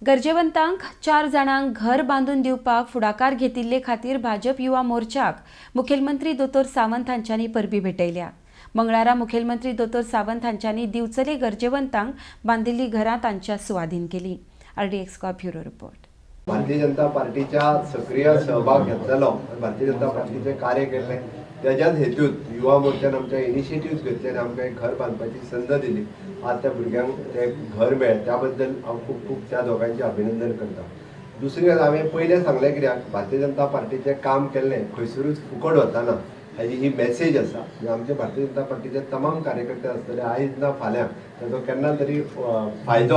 गरजेवंतांक 4 जाणांक घर बांदून दिवपाक फुडाकार घेतिल्ले खातीर भाजप युवा मोर्चाक मुखेलमंत्री दोतोर सावंत हांच्यांनी परबी भेटयल्या. मंगळारा मुखेलमंत्री दोतोर सावंत हांच्यांनी दिवचले गरजेवंतांक बांदिल्ली घरां तांच्या सुवादीन केली. RDX bureau report. Bharatiya Janata पार्टीच्या सक्रिय सहभाग घेतलेलो, भारतीय जनता पार्टीचें कार्य केल्लें, तेज्याच हेतूत युवा मोर्चान आमच्या इनिशिएटिव्स घेतले आनी आमकां एक घर बांदपाची संद दिली. आज त्या भुरग्यांक तें घर मेळ्ळें, त्या बद्दल हांव खूब खूब त्या दोगांयचें अभिनंदन करता. दुसरी गजाल, हांवें पयलें सांगलें कित्याक भारतीय जनता पार्टीचें काम केल्लें खंयसरूच फुकट वचना हाजी ही मॅसेज आसा. म्हणजे आमचे भारतीय जनता पार्टीचे तमाम कार्यकर्ते आसतले, आयज ना फाल्यां ताचो केन्ना तरी फायदो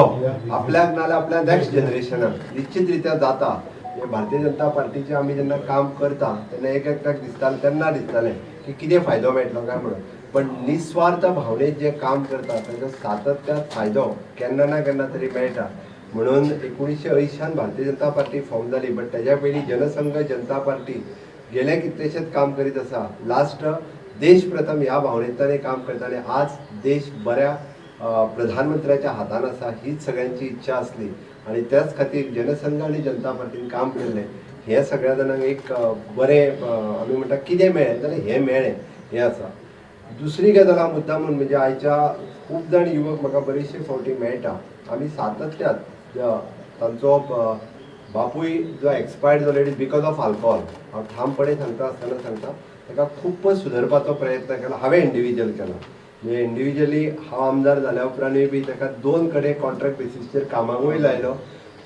आपल्याक नाजाल्यार आपल्या नॅक्स्ट जनरेशनाक निश्चित रित्या जाता. भारतीय जनता पार्टीचें आमी जेन्ना काम करता तेन्ना एक एकट्याक दिसतालें, तेन्ना दिसतालें की कितें फायदो मेळटलो काय म्हणून, पण निस्वार्थ भावनेत जें काम करता ताचो सातत्यात फायदो केन्ना ना केन्ना तरी मेळटा. म्हणून 1980 भारतीय जनता पार्टी फॉर्म जाली, बट तेज्या पयलीं जनसंघ जनता पार्टी गेले कितलेशेच काम करीत आसा. लास्ट देश प्रथम ह्या भावनेंतल्यान काम करताले. आज देश बऱ्या प्रधानमंत्र्याच्या हातान आसा हीच सगळ्यांची इच्छा आसली आनी त्याच खातीर जनसंघ आनी जनता पार्टीन काम केल्लें. हें सगळ्या जाणांक एक बरें आमी म्हणटा कितें मेळ्ळें जाल्यार हें मेळ्ळें हें आसा. दुसरी गजाल हांव मुद्दाम म्हणजे आयच्या खूब जाण युवक म्हाका बरेचशे फावटी मेळटा. आमी सातत्यात तांचो बापूय जो एक्सपायर्ड जालो it is because of alcohol. हांव ठामपणे सांगता आसतना सांगता, ताका खूब सुदरपाचो प्रयत्न केला हांवें, इंडिविज्युअल केला. म्हणजे इंडिविज्युअली हांव आमदार जाल्या उपरांतूय बी ताका 2 कडेन कॉन्ट्रॅक्ट बेसीसचेर कामाकूय लायलो.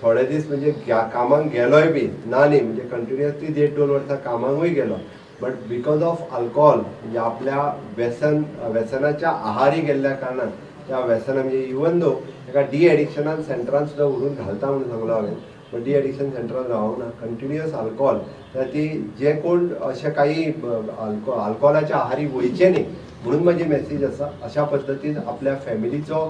थोडे दीस म्हणजे कामाक गेलोय बी ना न्ही, म्हणजे कंटिन्युअसली 1.5-2 वर्सां कामाकूय गेलो, बट because of alcohol म्हणजे आपल्या व्यसनाच्या आहारी गेल्ल्या कारणान त्या व्यसना म्हणजे इवन दो ताका डी एडिक्शनान सेंटरान सुद्दां व्हरून घालता म्हणून सांगलो हांवें, बट डी एडिक्शन सेंटरान रावना, कंटिन्युअस अल्कोहोल. तर ती जे कोण अशे काही अल्कोहोलाच्या आहारी वयचे न्ही म्हणून म्हाजी मॅसेज आसा. अशा पद्दतीन आपल्या फॅमिलीचो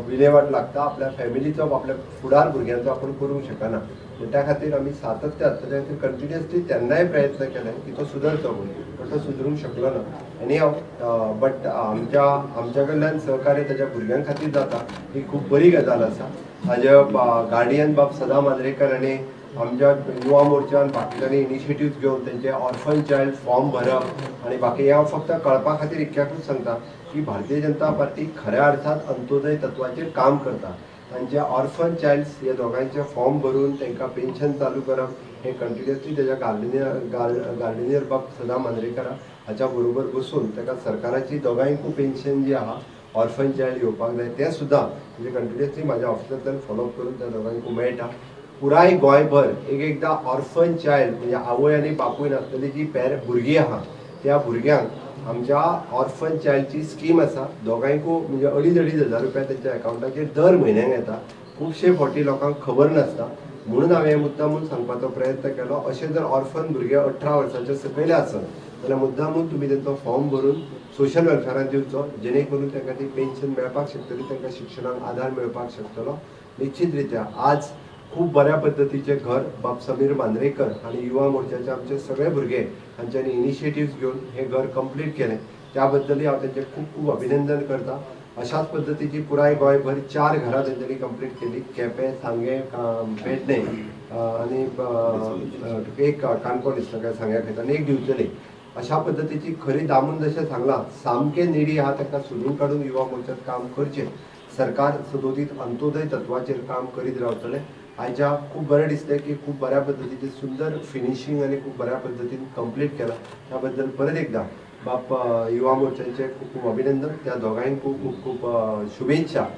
विलेवाट लागता, आपल्या फॅमिलीचो आपल्या फुडार भुरग्यांचो आपूण करूंक शकना. पूण त्या खातीर आमी सातत्यात ताच्या खातीर कंटिन्युअसली तेन्नाय प्रयत्न केले की तो सुदरचो म्हणून, पण तो सुदरूंक शकलो ना. आनी हांव बट आमच्या कडल्यान सहकार्य ताच्या भुरग्यां खातीर जाता ही खूब बरी गजाल आसा. ताजे गार्डियन बाब सदा मांद्रेकर आनी आमच्या युवा मोर्चान बाकीच्यांनी इनिशिएटिव्स घेवन तेंचे ऑर्फन चायल्ड फॉर्म भरप आनी बाकी हांव फक्त कळपा खातीर इतक्याकूच सांगता की भारतीय जनता पार्टी खऱ्या अर्थात अंत्योदय तत्वाचेर काम करता. तांचे ऑर्फन चायल्ड्स हे दोगांयचे फॉर्म भरून तांकां पेन्शन चालू करप हे कंटिन्युअसली तेज्या गार्डिनियर बाब सदा मांद्रेकर हाच्या बरोबर बसून ताका सरकाराची दोगांयकूय पेन्शन जी आहा ऑर्फन चायल्ड येवपाक जाय तें सुद्दां म्हणजे कंटिन्युअसली म्हाज्या ऑफिसांतल्यान फॉलोअप करून त्या दोगांयकूय मेळटा. पुराय गोंयभर एक एकदां ऑर्फन चायल्ड म्हणजे आवय आनी बापूय नासतली जी भुरगीं आहा त्या भुरग्यांक आमच्या ऑर्फन चायल्डची स्कीम आसा. दोगांयकूय म्हणजे 2,500-2,500 हजार रुपया तेंच्या एकावंटाचेर दर म्हयन्याक येता. खुबशे फावटी लोकांक खबर नासता म्हणून हांवें मुद्दामून सांगपाचो प्रयत्न केलो. अशें जर ऑर्फन भुरगे 18 वर्सांच्या सकयले आसत जाल्यार मुद्दामून तुमी तेंचो फॉर्म भरून सोशल वेलफेरान दिवचो, जेणे करून तांकां ती पेन्शन मेळपाक शकतली, तांकां शिक्षणाक आधार मेळपाक शकतलो. निश्चित रित्या आज खूब बऱ्या पद्दतीचें घर बाब समीर मांद्रेकर आनी युवा मोर्चाचे आमचे सगळे भुरगे हांच्यांनी इनिशिएटिव्स घेवन हें घर कंप्लीट केलें, त्या बद्दलूय हांव तेंचें खूब खूब अभिनंदन करता. अशाच पद्दतीची पुराय गोंयभर 4 घरां तेंच्यांनी कंप्लीट केली, केपें, सांगें, पेडणें आनी एक काणकोण दिसता काय सांग्या खंय आनी एक दिवचले. अशा पद्दतीची खरी दामून जशें सांगलां सामकें निडी आहा ताका सोदून काडून युवा मोर्चात काम करचें. सरकार सदोदीत अंत्योदय तत्वाचेर काम करीत रावतलें. आयच्या खूब बरें दिसलें की खूब बऱ्या पद्दतीचें सुंदर फिनिशींग आनी खूब बऱ्या पद्दतीन कंप्लीट केलां, त्या बद्दल परत एकदां बाप युवा मोर्चाचें खूब खूब अभिनंदन, त्या दोगांयकूय खूब खूब शुभेच्छा.